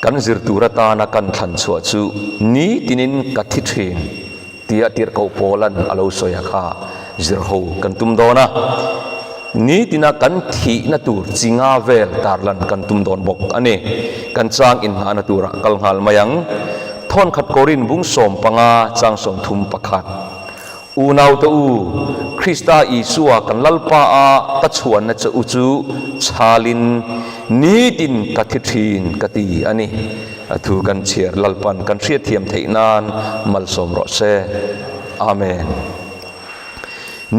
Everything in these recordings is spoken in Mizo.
Kan zir tur atana kan thlan chhuah chu nitinin ka thi thin tia tirhkoh Paula'n a lo sawi a kha zir ho kan tum dawn a. Nitina kan thihna tur chi nga vel tarlan kan tum dawn bawk a ni. Kan chang inngahna turah kal nghal mai ang. Thawnkhat Korin bung 15 chang 31. Unaute u, Krista Isua kan Lalpa a ka chhuanna che u chu chhalin nitin ka thi thin ka ti a ni. A thu kan chhiar Lalpan kan hriatthiam theih nan malsawm rawh se. Amen.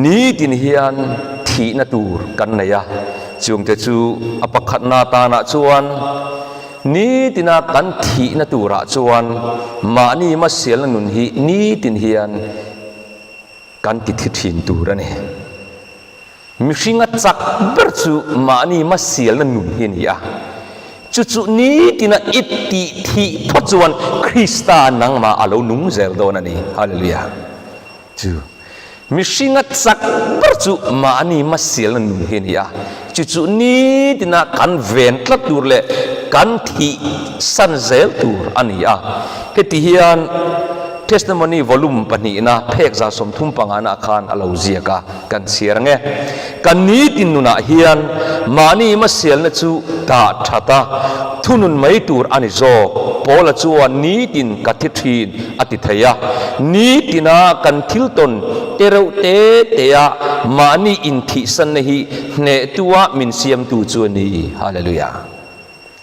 Nitin hian thihna tur kan nei a, chungte chu a pakhatna tanah chuan nitina kan thihna turah chuan mahni hmasialna nun hi nitin hian kan ti thi thin tur a ni. Mihringa chak ber chu mahni hmasialna nun hi a ni a, chu chu nitina i tih thih phawt chuan Krista nangmah a lo nung zel dawn a ni. Hallelujah. Chu mihringa chak ber chu mahni hmasialna nun hi a ni a, chu chu nitina kan ven tlat tur leh kan thih san zel tur a ni a. Heti hian Testimony Volume pahnihna phek 35 na khan a lo ziak a, kan chhiar ang e. Kan nitin nunah hian mahni hmasialna chu dah that a, thunun mai tur a ni zawk. Paula chuan nitin ka thi thin a ti thei a. Nitina kan thil tawn te reuh te te a mahni inthihsanna hi hnehtua min siamtu chu a ni. Hallelujah!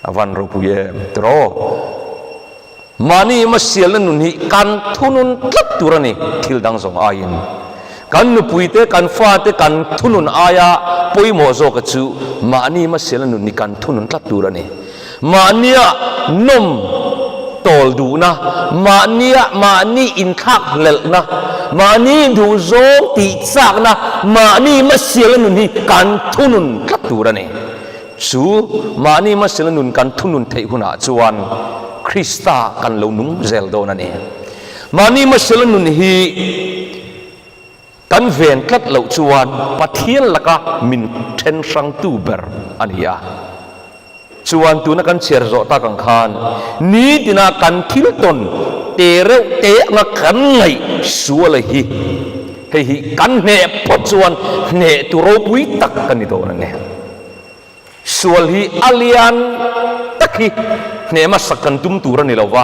A van ropui em tiraw? Mahni hmasialna nun hi kan thunun tlat tur a ni, thil dang zawng aiin. Kan nupuite, kan fate kan thunun aia pawimawh zawka chu mahni hmasialna nun hi kan thunun tlat tur a ni. Mahnia nawm tawl duhna, mahnia mahni inthlak hlelhna, mahni duhzawng tih chakna, mahni hmasialna nun hi kan thunun tlat tur a ni. Chu mahni hmasialna nun kan thunun theih hunah chuan Krista kan lo nung zel dawn a ni. Mahni hmasialna nun hi Kan ven tlat loh chuan Pathian laka min then hrangtu ber a ni a. Chuan tuna kan chhiar zawh tak ang khan nitina kan thil tawn te reuh te anga kan ngaih sual a hi hei hi kan hneh phawt chuan hneh tu ropui tak ka ni dawn a ni. Sual hi a lian tak hi hneh hmasak kan tum tur a ni lo va,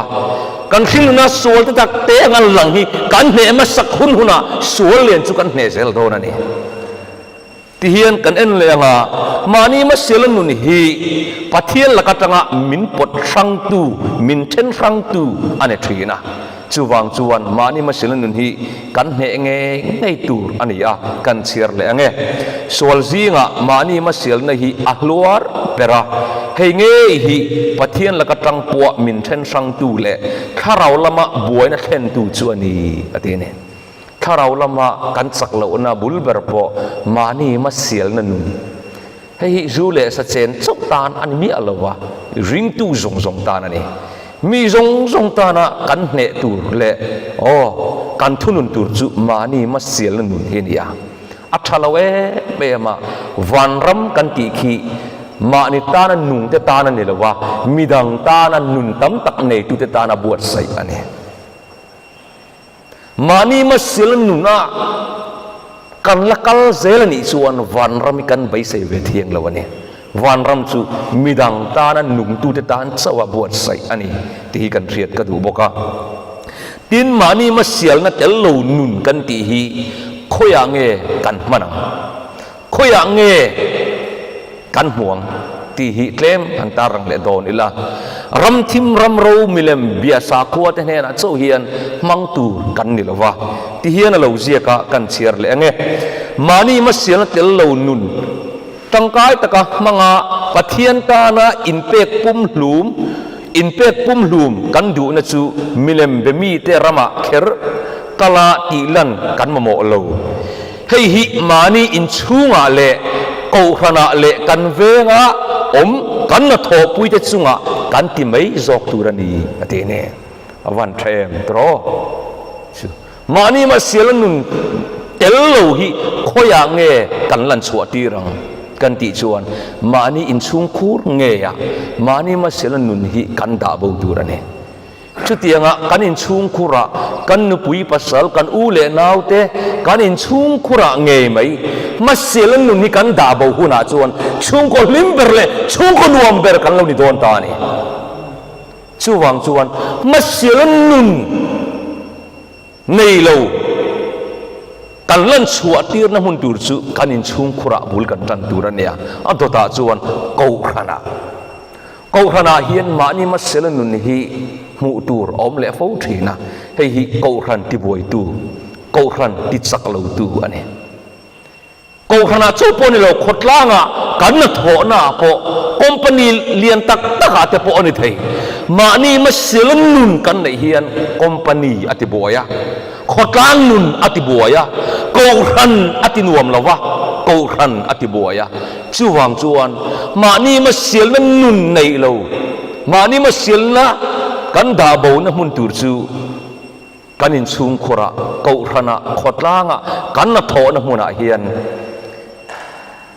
kan hringnuna sual te tak te anga lang hi kan hneh hmasak hun hunah sual lian chu kan hneh zel dawn a ni. Tihian kan en leh anga mahni hmasiala nun hi Pathian lak atanga min pawt hrangtu, min then hrangtu a ni thin a. Chuvang chuan mahni hmasilna nun hi kan hneh ngei ngei tur a ni a, kan chhiar leh ang e. Sual zingah mahni hmasialna hi a hluar ber a, hei ngei hi Pathian laka tang pawh min then hrangtu leh thlarau lama buaina thlentu chu a ni, a ti a ni. Thlarau lama kan chak lohna bul ber pawh mahni hmasialna nun. Hei hi zu leh sa chen chauh tan a ni miah lo va, ringtu zawng zawng tan a ni. Mi zawng zawng tana kan hneh tur leh aw kan thunun tur chu mahni hmasialna nun hi a ni a. A tha lo em em a, vanram kan tih khi mahni tana nungte tan a ni lo va, midang tana nun tam tak neitute tana buatsaih a ni. Mahni hmasialna nuna kan la kal zel a nih chuan vanram hi kan beisei ve thiang lo a ni. Vanram chu midang tana nungtute tan chauh a buatsaih a ni tih hi kan hriat ka duh bawk a. Tin, mahni hmasialna tel lo nun kan tih hi khawiah nge kan hman ang? Khawiah nge kan hmu ang tih hi tlem han tarlang leh dawn ila. Ram thim ram ro milem bia sakhua te hnenah chauh hian hmang tur kan ni lova ti hian a lo ziak a, kan chhiar leh ang e. Mahni hmasialna tel lo nun tangkai taka hmanga Pathian tana inpek pumhlum inpek pumhlum kan duhna chu milem be mite ramah kher kala tihlan kan mamawh lo. Hei hi mahni inchhungah leh kohhranah leh kan vengah awm kan la thawhpuite chungah kan ti mai zawk tur a ni, a ti a ni. A van tha em tiraw? Chu mahni mahsiala nun tel lo hi khawiah nge kan lan chhuah tir ang? kan tih chuan mahni inchhungkhur ngeiah mahni hmasialna nun hi kan dah bo tur a ni. Chutianga kan inchhungkhurah kan nupui pasal, kan u leh naute kan inchhungkhurah ngei mai hmasialna nun hi kan dah bo hunah chuan chhungkaw hlim ber leh chhungkaw nuam ber kan lo ni dawn ta a ni. Chuvang chuan hmasialna nun nei lo kan lan chhuah tirna hmun tur chu kan inchhungkhurah bul kan tan tur a nia. A dawtah chuan Kohhranah. Kohhranah hian mahni hmasela nun hi hmuh tur a awm leh fo thin a, hei hi Kohhran tibuaitu, Kohhran tichak lotu a ni. Kohhranah chu pawh ni lo, khawtlangah kan hnathawhnaah pawh, company lian tak takah te pawh a ni thei. Mahni hmasela nun kan neih hian company a tibuai a, khawtlang nun a tibuai a, Kohhran a tinuam lo va, Kohhran a tibuai a. Chuvang chuan mahni hmasialna nun neih lo, mahni hmasialna kan dah bona hmun tur chu kan inchhungkhurah, kohhranah, khawtlangah, kan hnathawhna hmunah hian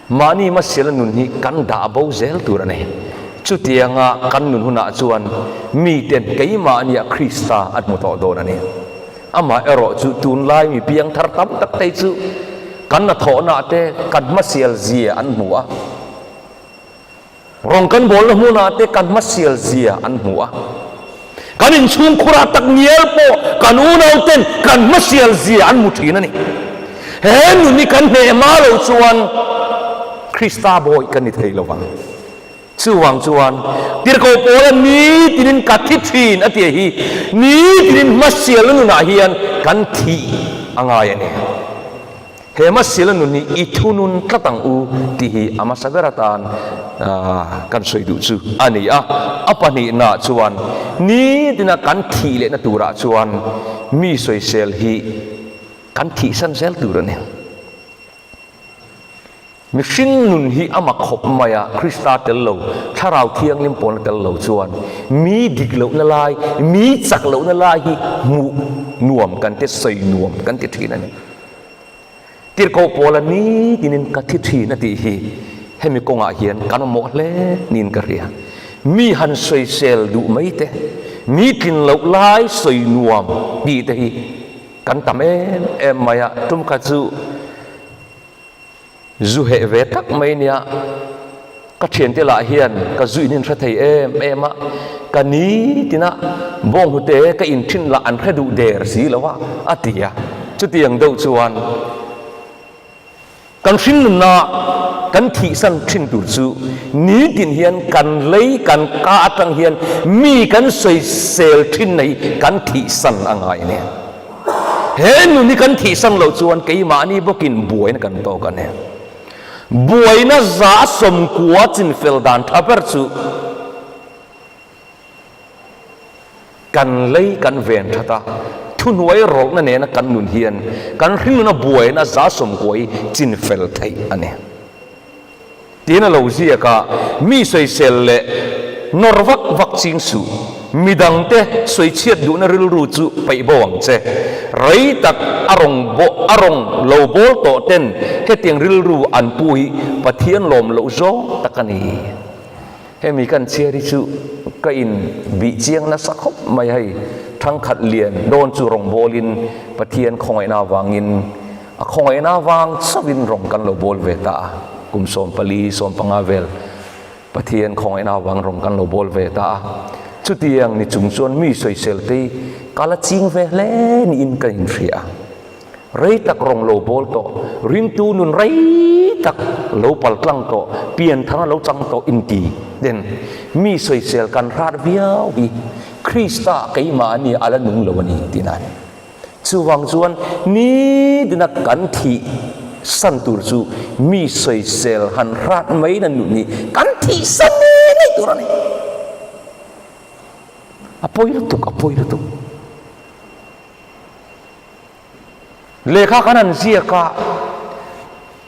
mahni hmasialna nun hi kan dah bo zel tur a ni. Chutianga kan nun hunah chuan miten keimahniah Krista an hmu tawh dawn a ni. Amah erawh chu tunlai mi piangthar tam tak te chu kan hnathawhna te kan hmasial zia an hmu a, rawng kan bawlna hmunah te kan hmasial zia an hmu a, kan inchhungkhurah tak ngial pawh kan unau ten kan hmasial zia an hmu thin a ni. He nun hi kan hneh hma loh chuan Krista bawi kan ni thei lo vang. Chuvang chuan, Tirhkoh Paula nitinin ka thi thin a tih hi nitinin hmasialna nunah hian kan thih a ngai a ni. He hmasialna nun hi i thunun tlat ang u tih hi a hmasa ber atan kan sawi duh chu a ni a. A pahnihnaah chuan nitina kan thih lehna turah chuan mi sawisel hi kan thihsan zel tur a ni. Mihring nun hi a mak khawp mai a, Krista tel lo, Thlarau Thianghlim pawlna tel lo chuan mi dik lohna lai, mi chak lohna lai hi hmuh nuam kan ti, sawi nuam kan ti thin a ni. Tirhkoh Paula nitinin ka thi thin a tih hi hemi kawngah hian kan mamawh hle niin ka hria. Mi han sawisel duh mai te, mi tlin loh lai sawi nuam tih te hi kan tam em em mai a, tum kha chu Zu heh ve tak mai nia, ka thiante lah hian ka zu in in hre thei em em a, ka nitina bawnghnute ka in thin lah an hre duh der si lo a, a ti a. Chutiang deuh chuan kan hringnunna kan thihsan thin tur chu nitin hian kan lei kan ka atang hian mi kan sawisel thinna hi kan thihsan a ngai a ni. He nun hi kan thihsan loh chuan keimahni bawkin buaina kan tawk a ni. Buaina za sawmkua chinfel dan tha ber chu kan lei kan ven that a, thuhnuai rawlhna nena kan nun hian kan hringnuna buaina za sawmkua hi chinfel theih a ni. Tiin a lo ziak a, Mi sawisel leh nawr vak vak ching suh, midangte sawichhiat duhna rilru chu peih bo ang che. Rei tak a rawng a rawng lo bawl tawh ten hetiang rilru an pu hi Pathian lawm loh zawng tak a ni. Hemi kan chhiar hi chu ka in bih chiang nasa khawp mai hei, thangkhat lian dawn chu rawng bawlin Pathian khawngaihna avangin A khawngaihna avang chauhin rawng kan lo bawl ve ta a, kum 14, 15 vel Pathian khawngaihna avang rawng kan lo bawl ve ta a. Chutiang ni chung chuan mi sawisel te hi ka la ching ve hle niin ka inhria a. Rei tak rawng lo bawl tawh, ringtu nun rei tak lo pal tlang tawh, pianthang a lo chang tawh inti ten mi sawisel kan hrat viau hi Krista keimahni a la nung lo a ni tihna a ni. Chuvang chuan nitina kan thih san tur chu mi sawisel han hrat mai na nuh ni kan thih san ngei ngei tur a ni. A pawi lutuk, a pawi lutuk. Lehkha kan han ziak a,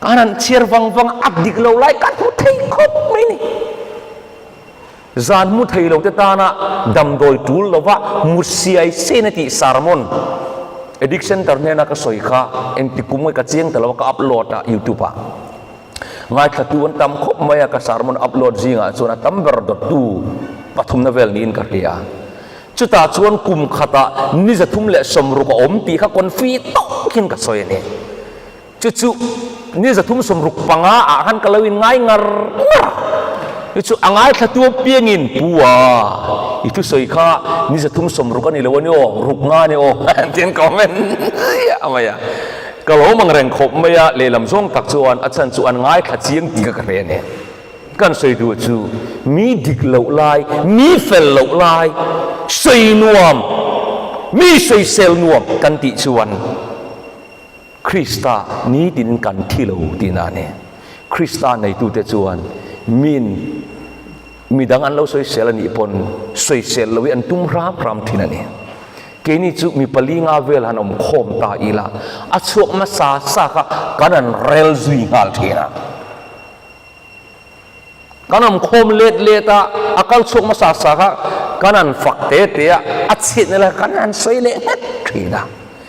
kan han chhiar vang vang a, a dik lo lai kan hmu thei khawp mai ni. Zan mu thei lo te tana damdawi tul lova mut siai siain a tih sermon Addict Center hnena ka sawi kha engti kum nge ka chiang ta lo a ka upload a youtube ah. Ngaithlatu an tam khawp mai a, ka sermon upload zingah chuan a tam ber dawttu pathumna vel niin ka hria. Chutah chuan kum khatah ni 360 a awm tih kha confi tawkin ka sawi a ni. Chu chu ni 365 ah khan ka lo in ngai ngar ngar a. Chu chu a ngaithlatu apiangin, Pu a, i thusawi kha ni 360 a ni lo a ni aw, ruk nga a ni aw, tiin comment ziah mai a. Ka lo mang reng khawp mai a, lehlam zawng tak chuan a chhan chu an ngaithla chiang tih kha ka hre a ni. Kan sawi duh chu mi dik loh lai, mi fel loh lai, sawi nuam, mi sawisel nuam kan tih chuan Krista nitin kan thi lo tihna a ni. Krista neitute chuan min midang an lo sawisel a nih pawn sawisel loh hi an tum hram hram thin a ni. Keini chu mi pali nga vel han awm khawm ta ila, a chhuak hmasa sa kha kan han rel zui nghal thin a. Kan awm khawm let let a, a kal chhuak hmasa sa kha kan han fak te te a, a chhiatna lai kha kan han sawi leh nghet thin a.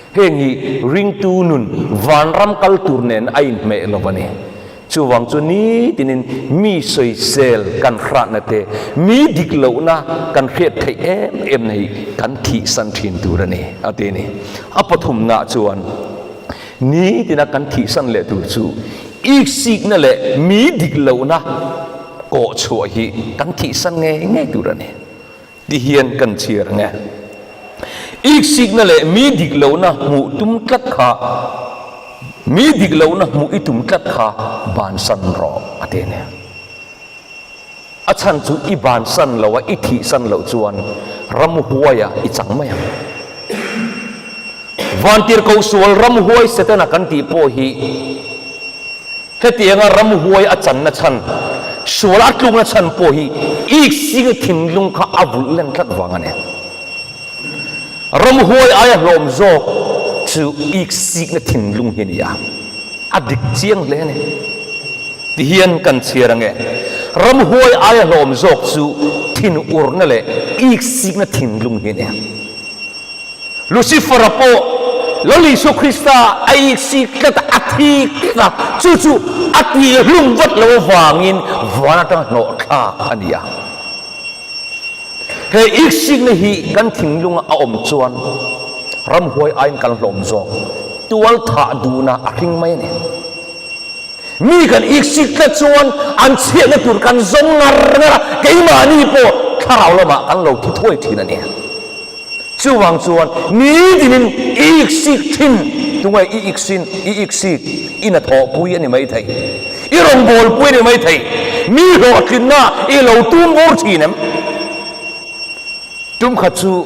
Heng hi ringtu nun vanram kal tur nen a inhmeh lo a ni. Chuvang chu nitinin mi sawisel kan hratna te, mi dik lohna kan hriat theih em em na hi kan thihsan thin tur a ni, a ti a ni. A pathumna chuan nitina kan thihsan leh tur chu iksikna leh mi dik lohna kawh chhuah hi kan thihsan ngei ngei tur a ni. Ti hian kan chhiar ang e. Iksikna leh mi dik lohna hmuh tum tlat kha mi dik lohna hmuh i tum tlat kha bansan rawh a ti a ni. A chhan chu i bansan lo a i thihsan loh chuan ramhuaiah i chang mai ang. Vantirhkoh sual ramhuai Setana kan tih pawh hi Hetianga ramhuai a channa chhan, sual a tlukna chhan pawh hi iksinga thinlung kha a vulh len tlat vang a ni. Ramhuai aia hlawm zawk chu iksikna thinlung hi a ni a, a dik chiang hle a ni. Tihian kan chhiar ange, ramhuai aia hlawm zawk chu thinurna leh iksikna thinlung hi a ni. Lucifer-a pawh Lal Isua Krista a iksik tlat a, a thi tlat a, chu chu a tihhlum vat lo avangin van atanga hnawh thlak a ni a. He iksikna hi kan thinlunga a awm chuan ramhuai aiin kan hlawm zawk, tual thah duhna a hring mai a ni. Mi kan iksik tlat chuan an chhiatna tur kan zawng ngar ngar a, keimahni pawh thlarau lamah kan lo thi thuai thin a ni. Chuvang chuan nitinin i iksik thin, tunge i iksin, i iksik, i hnathawhpui a ni maithei, i rawngbawlpui a ni maithei, mi hlawhtlinna i lo tum bur thin em? Tum khat chu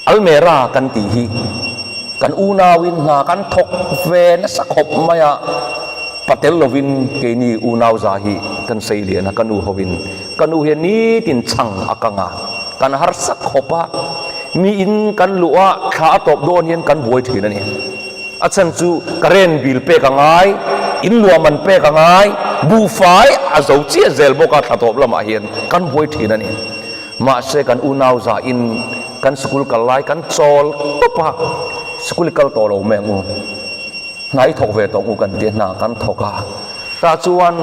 Almera kan tih hi kan unauin hna kan thawk ve nasa khawp mai a, patel lovin keini unau za hi kan sei lian a, ka nu hovin ka nu hian nitin chhang a kang a, kan harsa khawp a, miin kan luh a, thla a tawp dawn hian kan buai thin a ni. A chhan chu current bill pek a ngai, in luahman pek a ngai, buhfai a zo chiah zel bawk a thla tawp lamah hian kan buai thin a ni. Mahse kan unau zahin kan sikul kal lai kan chawl tawp a, sikul i kal tawh lo mai ang u, hna i thawk ve tawh ang u kan ti a, hna kan thawk a, tah chuan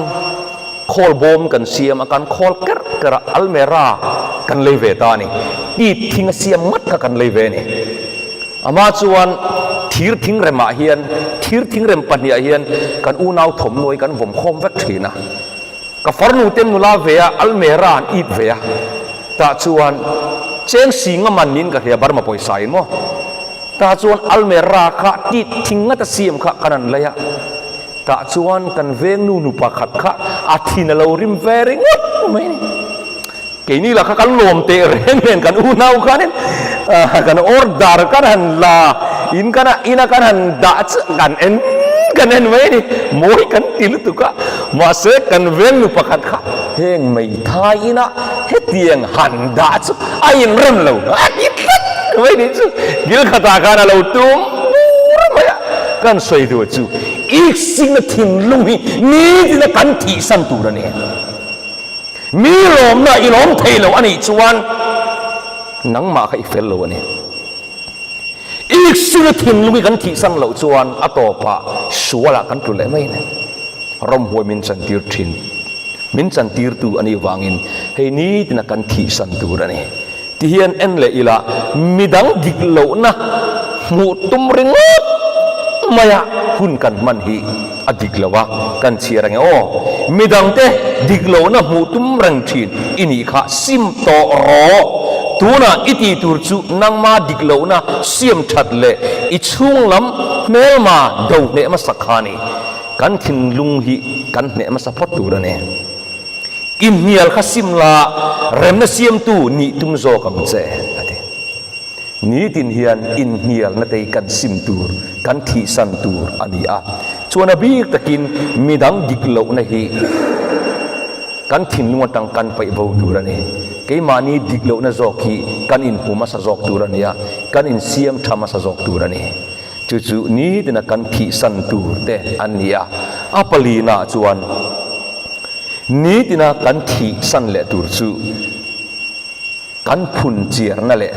khawl bawm kan siam a, kan khawl kerh kerh a, almera kan lei ve ta a ni, tit thing a siam ngat kha kan lei ve a ni. Amah chuan thir thingremah hian thir thingrem pahniah hian kan unau thawmhnaw hi kan vawm khawm vek thin a. Ka farnu ten nula ve a, almera an it ve a. Tah chuan cheng singa man niin ka hria Burma pawisa in maw. Tah chuan almera kha tit thing ngata siam kha kan an lei a. Tah chuan kan vengnu nu pakhat kha a thin a lo rim ve ringawt mai a ni. Keini lah kha kan lawm teh reng nen kan unau khanin kan order kan han la in kan ina kan han dah chu kan en kan en mai a ni mawi kan ti lutuk a mahse kan veng nu pakhat kha heng meithai ina hetiang han dah chu a inrem lo a ti tlat mai ni chu kil khatah khan a lo tum bur mai a kan sawi duh chu iksikna thinlung hi nitina kan thihsan tur a ni. Mi lawmna i lawm thei lo a nih chuan nangmah kha i fel lo a ni. Iksinga thinlung hi kan thihsan loh chuan a tawpah sualah kan tlu leh mai a ni. Ramhuai min chantir thin, min chantirtu a nih vangin hei nitina kan thihsan tur a ni. Tihian en leh ila midang dik lohna hmuh tum ringawt maia hun kan hman hi a dik lo a, kan chhiar ange aw. Midangte dik lohna hmuh tum reng thin i nih kha sim tawh rawh. Tunah i tih tur chu nangma dik lohna siam that leh i chhunglam hmelma do hneh hmasa kha a ni. Kan thinlung hi kan hneh hmasa phawt tur a ni. I hnial kha sim la, remna siamtu nih tum zawk ang che, a ti. Nitin hian inhnialna te hi kan sim tur, kan thihsan tur a ni a. Chuan a bik takin midang dik lohna hi kan thinlung atang kan paih bo tur a ni. Keimahni dik lohna zawk hi kan inhmu hmasa zawk tur a ni a, kan insiam tha hmasa zawk tur a ni. Chu chu nitina kan thihsan tur te an ni a, a palina chuan nitina kan thihsan leh tur chu kan phun chiarna leh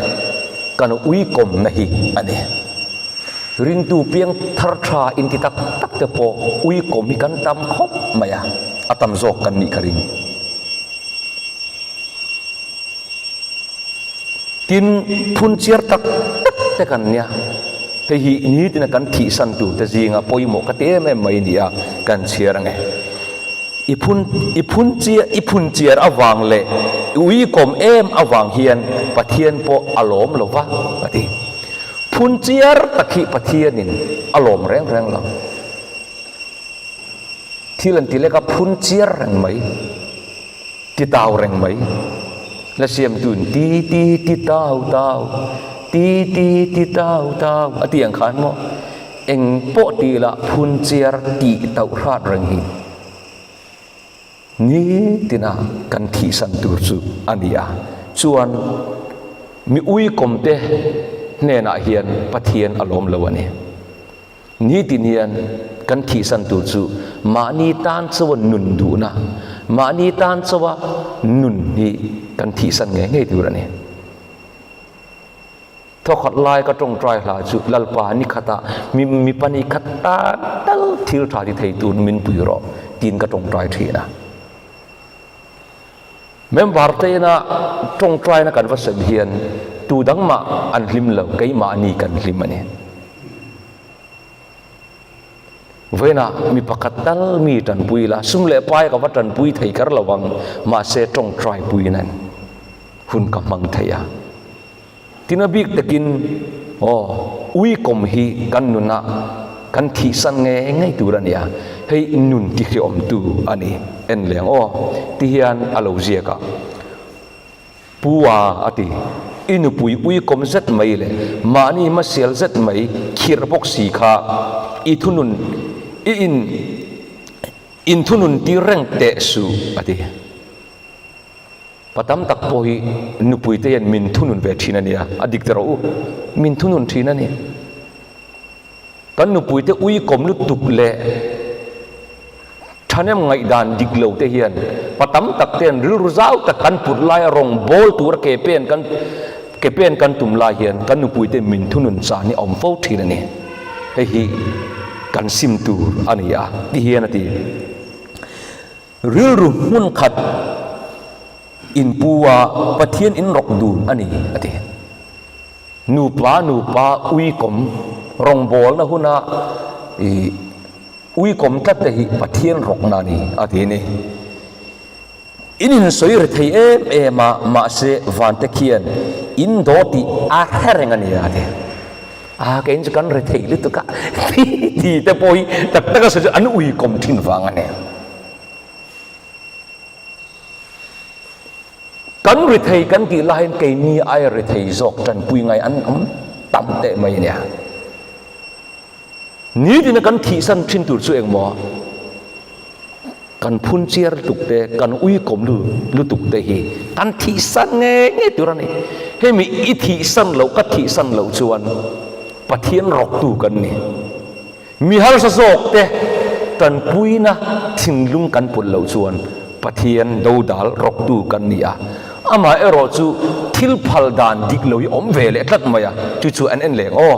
kan uikawmna hi a ni. Ringtu piang thar tha inti tak tak te pawh uikawm hi kan tam khawp mai a, a tam zawk kan nih ka ring. Tin, phun chiar tak tak te kan nia. Hei hi nitina kan thihsan tur te zinga pawimawh ka ti em em mai nia kan chhiar ange. I phun i phun chiar i phun chiar avang leh i uikawm em avang hian Pathian pawh a lawm lo va a ti. Phun chiar tak hi Pathianin a lawm reng reng lo. Thil an ti lek a phun chiar reng mai. Ti tau reng mai. La siamtu'n ti ti ti tau tau, ti ti ti tau tau a ti ang khan maw? Eng pawh ti ila phun chiar tih tauh hrat reng hi nitina kan thihsan tur chu a ni a. Chuan mi uikawmte hnenah hian Pathian a lawm lo a ni. Nitin hian kan thihsan tur chu mahni tan chauha nun duhna, mahni tan chauha nun hi kan thihsan ngei ngei tur a ni. Thawkhat lai ka tawngtai hla chu Lalpa ni khatah mi mipa ni khat tan tal thil tha ti thei tur min pui rawh tiin ka tawngtai thin a. Member tena tawngtaina kan va sem hian tu dang mah an hlim lo, keimahni kan hlim a ni. Vawiinah mi pakhat tal mi tanpui la, sum leh pai ka va tanpui thei kher lo ang, mahse tawngtai pui nan hun ka hmang thei a. Tin a bik takin aw uikawm hi kan nunah kan thihsan ngei ngei tur a nia, hei nun tihriawmtu a ni en leng aw ti hian a lo ziak a. Pu a a ti, i nupui uikawm zet mai leh mahni hmasial zet mai khirh bawk si kha i thunun i in inthunun tir reng teh suh a ti. Pa tam tak pawh hi nupui te hian min thunun ve thin a nia, a dik ta rawh u, min thunun thin a ni. Kan nupui te uikawm lutuk leh thahnem ngaihdan dik lo te hian pa tam tak te hian rilru zau tak kan put laia rawng bawl tura ke pen kan ke pen kan tum lai hian kan nupui te min thunun chan hi a awm fo thin a ni. Hei hi kan sim tur a ni a, ti hian a ti. Rilru hmun khat inpu a Pathian in rawk dun a ni, a ti. Nupa nupa uikawm rawngbawlna huna i uikawm tlat te hi Pathian rawkna a ni, a ti a ni. In insawi ri thei em em a, mahse vante khian in daw tih a hre reng a ni, a ti. A keiin chu kan rethei lutuk a ti ti te pawh hi tak tak a sawi chu an uikawm thin vang a ni. Kan rethei kan tih laiin keini aia rethei zawk tanpui ngai an awm tam teh mai a nia. Nitina kan thihsan thin tur chu engmaw? Kan phun chiar lutuk te, kan uikawm lutuk te hi kan thihsan ngei ngei tur a ni. Hemi i thihsan loh, ka thihsan loh chuan Pathian rawktu kan ni. Mi harsa zawk te tanpuina thinlung kan put loh chuan Pathian dodal rawktu kan ni a. Amaherawh chu thil phal dan dik lo hi awm ve leh tlat mai a, chu chu an en leng aw.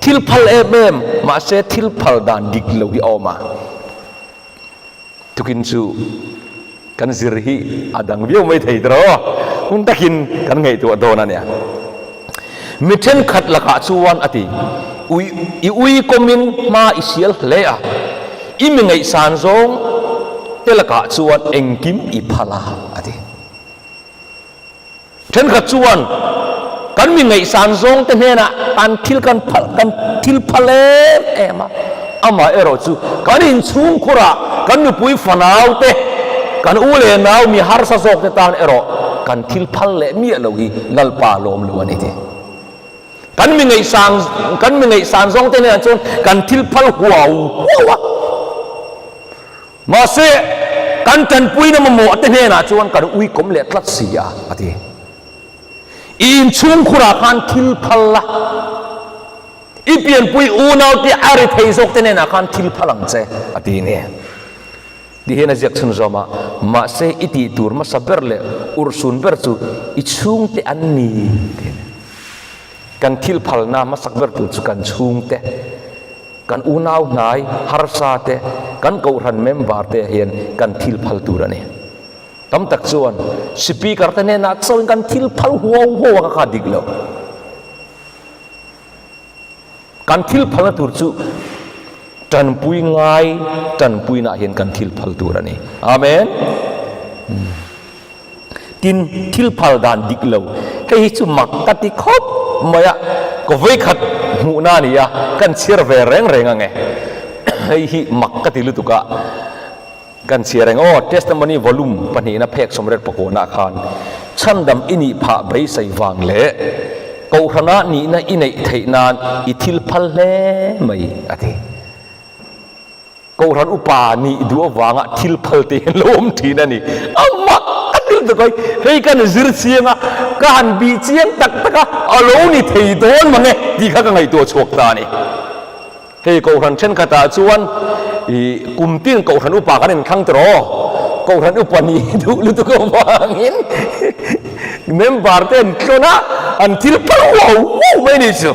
Thil phal em em, mahse thil phal dan dik lo hi a awm a. Tukin chu kan zir hi a dang viau mai thei tiraw? Hun takin kan ngaihtuah dawn a nia. Mi thenkhat lakah chuan a ti, Ui, i ui kawmin hma i sial hle a, i mi ngaihsan zawng te lakah chuan engkim i phal a, a ti. Thenkhat chuan kan mi ngaihsan zawng te hnenah kan thil kan phal kan thil phal em em a, amah erawh chu kan inchhungkhurah kan nupui fanau te, kan u leh nau mi harsa zawk te tan erawh kan thil phal leh miah lo hi Lalpa lawm lo a ni ti. Kan mi ngaihsan kan mi ngaihsan zawng te hnenah chuan kan thil phal huau huau a. Mahse, kan tanpuina mamawh te hnenah chuan kan uikawm leh tlat si a, a ti. I inchhungkhurah khan thil phal la, i pianpui unaute a ri thei zawk te hnenah khan thil phal ang che, a ti ni. Ti hian a ziak chhunzawm a, mahse i tih tur hmasa ber leh urhsun ber chu i chhungte an ni, ti a ni. Kan thil phalna hmasak ber tur chu kan chhungte. Kan unau hnai harsa te, kan kohhran member te hian kan thil phal tur a ni. Tam tak chuan Speaker te hnenah chauhin kan thil phal huau huau a ka kha dik lo. Kan thil phalna tur chu tanpui ngai tanpuinaah hian kan thil phal tur a ni. Amen. Tin, thil phal dan dik lo, hei hi chu mak ka ti khawp mai a, ka vawikhat hmuhna a ni a, kan chhiar ve reng reng ang e. Hei hi mak ka ti lutuk a, kan chhiar reng aw, Testimony Volume pahnihna phek sawmriat pakawhnaah khan chhandam i nih phah beisei vang leh Kohhrana nihna i neih theih nan i thil phal hle mai a ti. Kohhran upa nih duh avanga thil phal te hian lo awm thin a ni. A mak a ti lutuk a, hei ka ni zir chiang a, ka han bih chiang tak tak a, a lo ni thei dawn mang e tih kha ka ngaihtuah chhuak ta a ni. Hei Kohhran thenkhatah chuan ih kum tin Kohhran upa kan inthlang tiraw? Kohhran upa nih duh lutuk avangin member te an tlawn a, an thil phal huau huau mai a ni chu.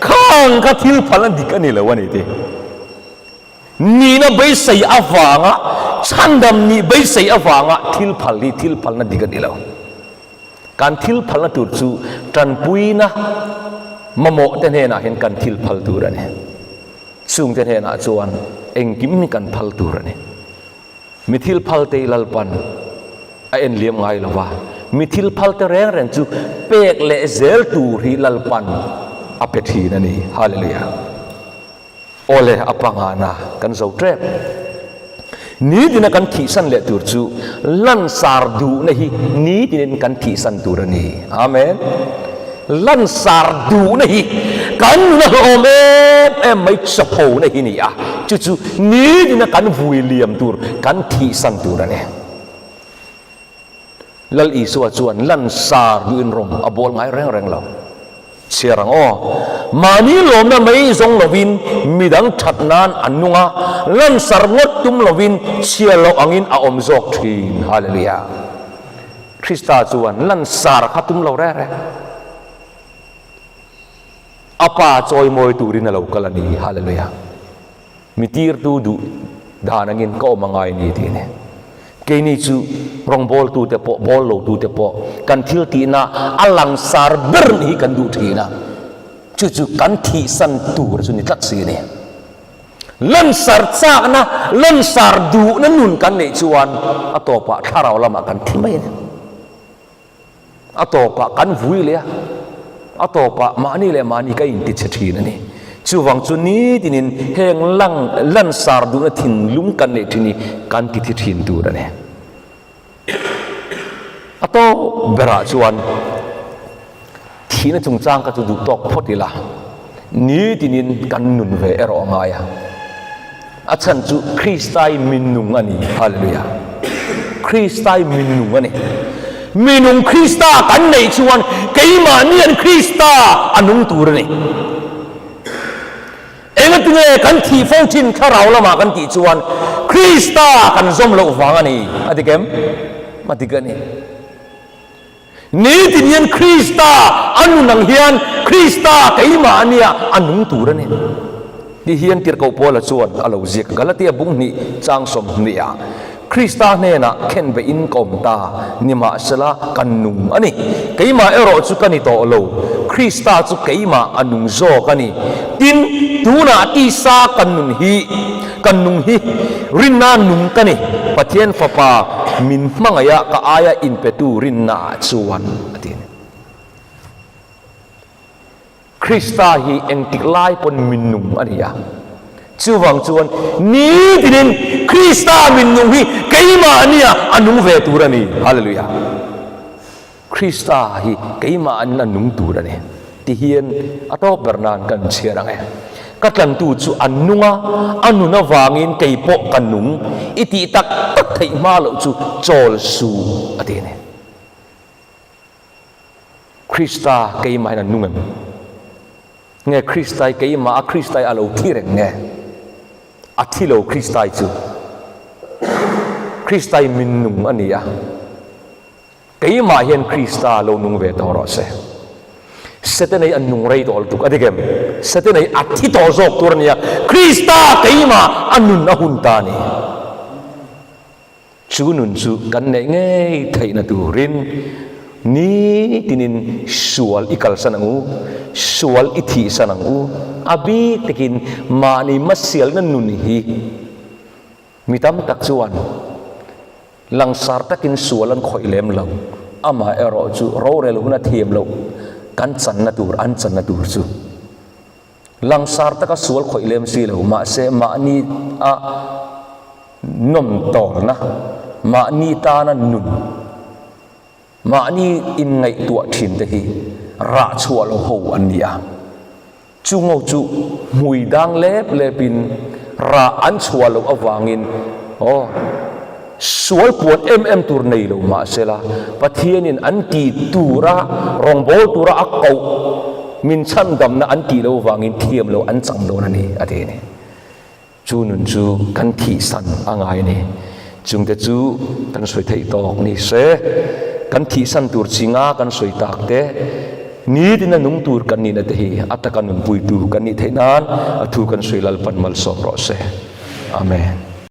Khang kha thil phal a dik a ni lo a ni tih. Nihna beisei avanga chhandam nih beisei avanga thil phal hi thil phalna dik a ni lo. Kan thil phalna tur chu tanpuina mamawh te hnenah hian kan thil phal tur a ni. Chungte hnenah chuan engkim hi kan phal tur a ni. Mi thil phalte i Lalpan a en liam ngai lo va, mi thil phalte reng reng chu pek leh zel tur hi Lalpan a pe thin a ni. Hallelujah. Awle, a pangana kan zo tep. Nitina kan thihsan leh tur chu lansar duhna hi nitinin kan thihsan tur a ni. Amen. Lansar duhna hi kan nuna hlawm em em mai chawphona hi ni a, chu chu nitina kan vui liam tur, kan thihsan tur a ni. Lal Isua chuan lansar duhin rawng a bawl ngai reng reng lo. Chhiar ang aw. Mahni lawmna mai zawng lovin midang that nan an nung a, lansar ngawt tum lovin chhiar loh angin a awm zawk thin. Hallelujah. Krista chuan lansar kha tum lo reng reng. A Pa chawimawi turin a lo kal a ni. Hallelujah. Mi tirtu duh dan angin ka awm a ngai ni tih a ni. Keini chu rawngbawltute pawh, bawl lotute pawh kan thil tihna a langsar ber nih hi kan duh thin a, chu chu kan thihsan tur chu ni tlat si a ni. Lansar chakna, lansar duhna nun kan neih chuan a tawpah thlarau lamah kan thi mai a ni. A tawpah kan vui leh a, a tawpah mahni leh mahni ka intichhe thin a ni. Chuvang chu nitinin heng lang lansar duhna thinlung kan neih thin hi kan ti thi thin tur a ni. A tawp berah chuan thihna chungchang kha chu duh tawk phawt ila, nitinin kan nun ve erawh a ngai a. A chhan chu Kristai minung a ni. Hallelujah. Kristai minung a ni. Minung Krista kan neih chuan keimahni an Krista a nung tur a ni. Engatinge kan thih fo thin thlarau lamah kan tih chuan Krista kan zawm loh vang a ni. A dik em? A dik a ni. Nitin hian Krista a nun ang hian Krista keimah ania a nung tur a ni. Ti hian Tirhkoh Paula chuan a lo ziak. Galatia bung hnih chang 20 ah, Krista hnenah khenbeihin ka awm ta, nimahsela ka nung a ni. Keimah erawh chu ka ni tawh lo, Krista chu keimah a nung zawk a ni. Tin, tunah tisa kan nun hi, kan nung hi rinna nung ka ni, Pathian Fapa min hmangaiha ka aia inpetu rinnaah chuan, a ti a ni. Krista hi engtik lai pawn min nung a ni a. Chuvang chuan nitinin Krista min nung hi keimahnia a nung ve tur a ni. Hallelujah! Krista hi keimahnin a nung tur a ni. Tihian a tawp ber nan kan chhiar ang e. Ka tlantu chu a nung a, a nun avangin kei pawh ka nung. I tih tak tak theih hma loh chu chawl suh, a ti a ni. Krista keimahin a nung em? Nge Krista hi keimah a Krista hi a lo thi reng nge? A thi lo Krista hi chu. Krista hi min nung a ni a. Keimah hian Krista lo nung ve tawh rawh se. Setana hi a nung rei tawh lutuk a dik em? Setana hi a thi tawh zawk tur a ni a. Krista keimah a nun a hun ta a ni. Chu nun chu kan neih ngei theihna turin nitinin sual i kalsan ang u, sual i thihsan ang u. A bik takin mahni hmasialna nun hi mi tam tak chuan langsar takin sual an khawih lem lo. Amaherawh chu rorel huna thiam loh kan channa tur an channa tur chu Langsar taka sual khawih lem si lo, mahse mahni a nawm tawlna, mahni tana nun, mahni inngaihtuah thin te hi rah chhuah lo ho an ni a. Chungo chu hmui dang lep lepin rah an chhuah loh avangin aw sual puan em em tur nei lo mahsela Pathianin an tih tura rawngbâwl tura a koh Min chhandamna an tih loh vangin thiam loh an chang dawn a ni, a ti a ni. Chu nun chu kan thihsan a ngai a ni. Chungte chu kan sawi theih tawk ni se, kan thihsan tur chinga kan sawi tak te, nitin a nung tur kan nihna te hi a taka nunpuitu kan nih theih nan a thu kan sawi Lalpan malsawm rawh se. Amen.